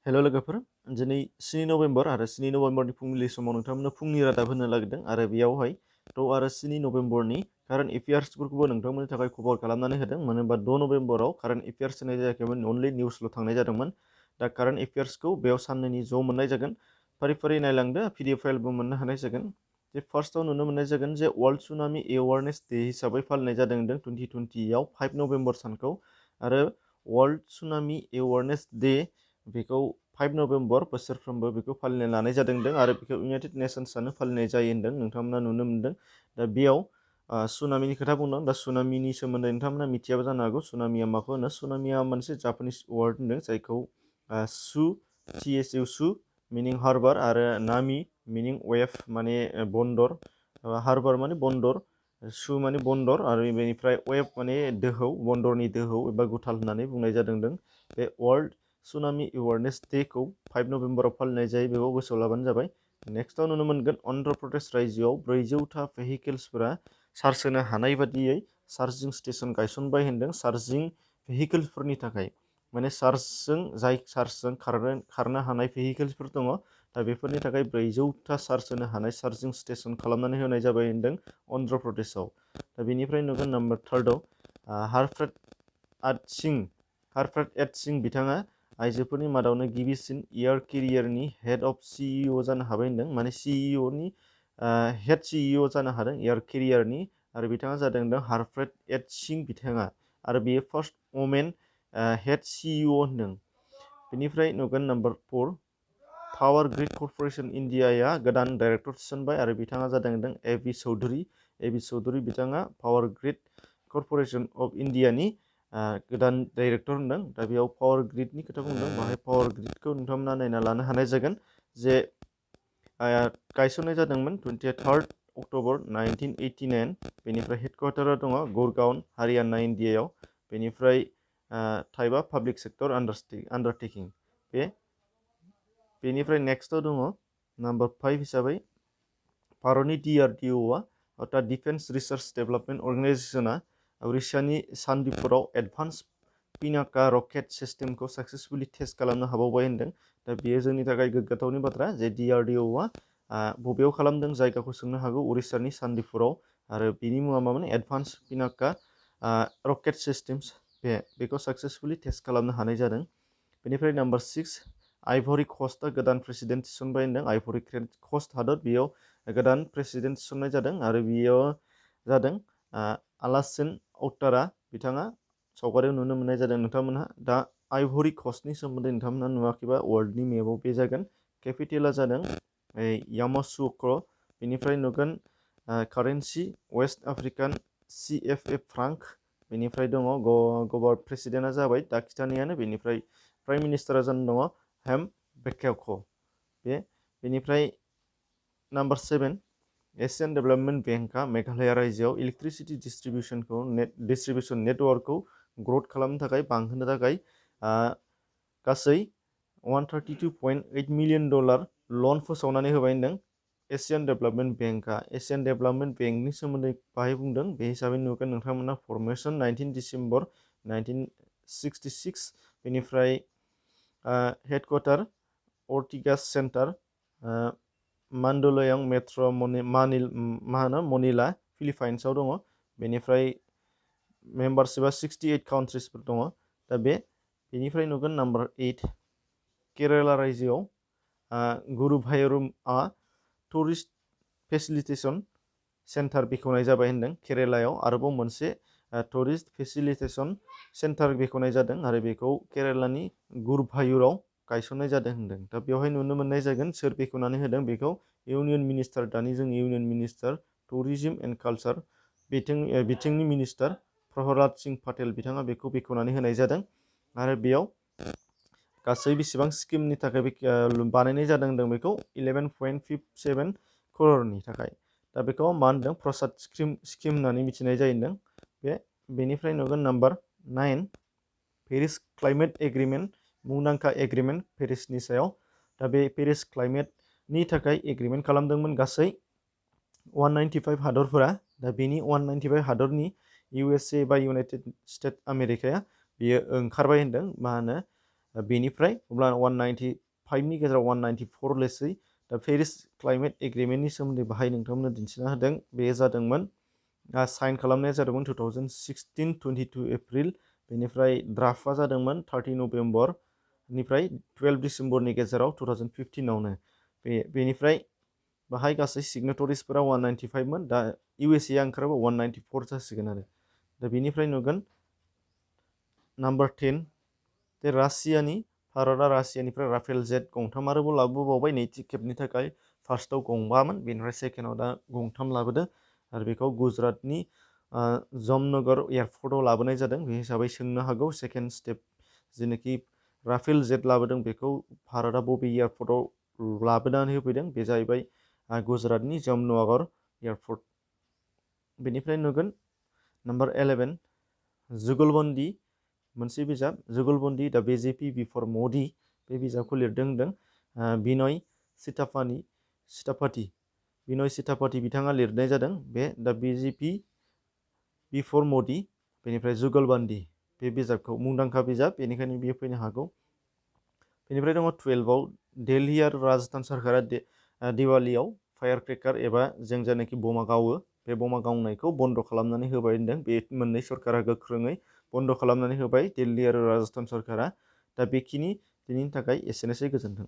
हेल' लोगोफोर, दिनै 7 नभेम्बर आरो 7 नभेम्बरनि फुंबिलि समाव नोंथांमोननो फुंनि रादाब होनो नागिरदों आरो बेयावहाय 6 आरो 7 नभेम्बरनि कारेन्ट एफेयार्सफोरखौबो नोंथांमोननि थाखाय खबर खालामनानै होदों। मानो होनबा 6 नभेम्बराव कारेन्ट एफेयार्स होनाय जायाखैमोन, अनलि निउसल' थांनाय जादोंमोन। दा कारेन्ट एफेयार्सखौ बेयाव साननैनि ज' मोननाय जागोन। फारि फारि नायलांदो, पिडिएफ फाइलबो मोननो हानाय जागोन। जे फार्स्टआव नुनो मोननाय जागोन जे वर्ल्ड सुनामि एवारनेस डे हिसाबै फालिनाय जादों 2020आव 5 नभेम्बर सानखौ, आरो वर्ल्ड सुनामि एवारनेस डे बेखौ 5 नभेम्बर बोसोरफ्रोमबो बेखौ फालिनो लानाय जादों आरो बेखौ इउनाइटेड नेसन्सआनो फालिनाय जायो होनदों। नोंथांमोना नुनो मोनदों। दा बेयाव सुनामिनि खोथा बुंदों। दा सुनामिनि सोमोन्दै नोंथांमोना मिथियाबो जानो हागौ। सुनामिया माखौ होनो? सुनामिया मोनसे जापानिस वार्ड होनदों जायखौ सु मिनिं हार्बार आरो नामि मिनिं वेभ माने बन्दर, हार्बार माने बन्दर, सु माने बन्दर आरो बेनिफ्राय वेभ माने दोहौ, बन्दरनि दोहौ एबा गुथाल होननानै बुंनाय जादों। बे वर्ल्ड सुनामि एवारनेस डेखौ 5 नभेम्बराव फालिनाय जायो, बेखौ गोसोआव लाबानो जाबाय। नेक्स्टआव नुनो मोनगोन अन्ध्र प्रदेश रायजोआव 400था भेहिकेल्सफोरा चार्ज होनो हानाय बादियै चार्जिं स्टेसन गायसनबाय होनदों। चार्जिं भेहिकेल्सफोरनि थाखाय माने जाय चार्जजों खारनो हानाय भेहिकेल्सफोर दङ, दा बेफोरनि थाखाय 400था चार्ज होनो हानाय चार्जिं स्टेसन खालामनानै होनाय जाबाय होनदों अन्ध्र प्रदेशआव। दा बेनिफ्राय नुगोन नाम्बार 3आव हारप्रेट एड सिं बिथाङा आइजोफोरनि मादावनो गिबिसिन एयार केरियारनि हेड अफ सिइअ जानो हाबाय होनदों। माने सिइअनि हेड सिइअ जानो हादों एयार केरियारनि, आरो बिथाङा जादों हारप्रेट एड सिं बिथाङा, आरो बेयो फार्स्ट वमेन हेड सिइअ होनदों। बेनिफ्राय नुगोन नाम्बार 4, पावार ग्रिड कर्परेसन इन्डियाया गोदान डाइरेक्टर थिसनबाय आरो बिथाङा जादों ए.बि. चौधुरी बिथाङा पावार ग्रिड कर्परेसन अफ इन्डियानि गोदान डाइरेक्टर होनदों। दा बेयाव पावार ग्रिडनि खोथा बुंदों। बाहाय पावार ग्रिडखौ नोंथांमोना नायना लानो हानाय जागोन जे गायसननाय जादोंमोन 23 अक्ट'बर 1989। बेनिफ्राय हेडक्वार्टारा दङ गुरगांव, हारियाना, इन्डियायाव। बेनिफ्राय टाइपआ पाब्लिक सेक्टर आन्डारटेकिं। बेनिफ्राय नेक्स्टआव दङ नाम्बार 5 हिसाबै भारतनि DRDOआ अर्थात डिफेन्स रिसार्च डेभेलपमेन्ट अर्गेनाइजेसना रुसियानि सानदिपफोराव एडभान्स पिनाका रकेट सिस्टेमखौ साक्सेसफुली टेस्ट खालामनो हाबावबाय होनदों। दा बेयो जोंनि थाखाय गोग्गाथावनि बाथ्रा जे DRDOआ बबेयाव खालामदों, जायगाखौ सोंनो हागौ, उरिष्यानि सानदिपफोराव, आरो बिनि मुङा मामोन? Advance Pinaka rocket systems. बेखौ साक्सेसफुली टेस्ट खालामनो हानाय जादों। बेनिफ्राय नाम्बार 6, आइभरि कस्टआ गोदान प्रेसिडेन्ट थिसनबाय होनदों। आइभरि कस्ट हादर, बेयाव गोदान प्रेसिडेन्ट थिसननाय जादों आरो बेयाव जादों आलासिन औटारा बिथाङा सावगारियाव नुनो मोननाय जादों नोंथांमोनहा। दा आइभरि कस्टनि सोमोन्दै नोंथांमोनहा नुवाखैबा वर्ल्डनि मेपाव बे जागोन। केपिटेला जादों यामोसुक्र। बेनिफ्राय नुगोन currency west African CFA franc. बेनिफ्राय दङ प्रेसिडेन्टआ जाबाय दाखिटानियानो। बेनिफ्राय प्राइम मिनिस्टारा जाना दङ हेम बेकाय'क। बेनिफ्राय नाम्बार 7, एसियान डेभेलपमेन्ट बेंकआ मेघालया रायजोआव इलेक्ट्रिसिटि डिस्ट्रिबिउसन नेटवर्कखौ ग्रथ खालामनो थाखाय, बांहोनो थाखाय गासै $132.8 मिलियन लन फोसावनानै होबाय होनदों एसियान डेभेलपमेन्ट बेंकआ। एसियान डेभेलपमेन्ट बेंकनि सोमोन्दै बाहाय बुंदों। बे हिसाबै नुगोन नोंथांमोना फर्मेसन 19 डिसेम्बर 1966। बेनिफ्राय हेडक्वार्टार अर्टिगास सेन्टार, मान्डलयं मेट्र' मनिला, फिलिपाइन्सआव दङ। बेनिफ्राय मेम्बारशिपआ 68 काउन्ट्रिसफोर दङ। दा बेनिफ्राय नुगोन नाम्बार 8, केरेला रायजोआव गुरुभायुरआ टुरिस्ट फेसिलिटेसन सेन्टार बेखेवनाय जाबाय होनदों। केरेलायाव आरोबाव मोनसे टुरिस्ट फेसिलिटेसन सेन्टार बेखेवनाय जादों आरो बेखौ केरेलानि गुरुभायुराव गायसननाय जादों होनदों। दा बेवहाय नुनो मोननाय जागोन सोर बेखेवनानै होदों बेखौ। इउनियन मिनिस्टार, दानि जोंनि union minister tourism and culture बिथिंनि मिनिस्टार प्रहलाद सिं पाटेल बिथाङा बेखौ बेखेवनानै होनाय जादों। आरो बेयाव गासै बेसेबां स्किमनि थाखाय बानायनाय जादों होनदों बेखौ 11.57 करोड़नि थाखाय। दा बेखौ मा होनदों? प्रसाद स्किम होननानै मिथिनाय जायो होनदों। बेनिफ्राय नुगोन नाम्बार 9, पेरिस क्लाइमेट एग्रिमेन्ट, मुंदांखा एग्रिमेन्ट पेरिसनि सायाव। दा बे पेरिस क्लाइमेटनि थाखाय एग्रिमेन्ट खालामदोंमोन गासै 195 हादरफोरा। दा बेनि 195 हादरनि USA बा इउनाइटेड स्टेट आमेरिकाया बियो ओंखारबाय होनदों। मा होनो? दा बेनिफ्राय अब्ला 195नि गेजेराव 194 लेसै दा पेरिस क्लाइमेट एग्रिमेन्टनि सोमोन्दै बाहाय नोंथांमोननो दिन्थिना होदों। बे जादोंमोन साइन खालामनाया जादोंमोन 2016 22 एप्रिल, बेनिफ्राय ड्राफ्टआ जादोंमोन 30 नभेम्बर निफ्राय 12 डिसेम्बरनि गेजेराव 2015आवनो। बेनिफ्राय बाहाय गासै सिगनेटरिसफोरा 195 मोन, दा इउएसए ओंखारबा 194 जासिगोन आरो। दा बेनिफ्राय नुगोन नाम्बार 10 दे भारतआ रासियानिफ्राय राफेल जेट गंथाम आरोबाव लाबोबावबाय नैथि खेबनि थाखाय। फार्स्टआव गंबामोन, बेनिफ्राय सेकेन्डआव दा गंथाम लाबोदों आरो बेखौ गुजरातनि जमनगर एयारपर्टआव लाबोनाय जादों। बे हिसाबै सोंनो हागौ सेकेन्ड स्टेप जेनाखि राफेल जेट लाबोदों बेखौ भारतआ बबे एयारपर्टआव लाबोनानै होफैदों, बे जाहैबाय गुजरातनि जमनगर एयारपर्ट। बेनिफ्राय नुगोन नाम्बार 11 जुगलबन्दी मोनसे बिजाब, जुगलबन्दी दा बिजेपि बिफर मदि। बे बिजाबखौ लिरदों होनदों बिनय सिथापाथि बिथाङा लिरनाय जादों। बे दा बिजेपि बिफर मदि बेनिफ्राय जुगलबन्दी बे बिजाबखौ मुंदांखा बिजाब, बेनिखायनो बियो फैनो हागौ। बेनिफ्राय दङ 12आव दिल्ली आरो राजस्थान सोरखारा दिवालियाव फायार क्रेकार एबा जों जायनाखि बमा गावो बे बमा गावनायखौ बन्द खालामनानै होबाय होनदों। बे मोननै सरकारा गोख्रोङै बन्द खालामनानै होबाय, दिल्ली आरो राजस्थान सरकारा। दा बेखिनि दिनैनि थाखाय एसेनोसै, गोजोन्थों।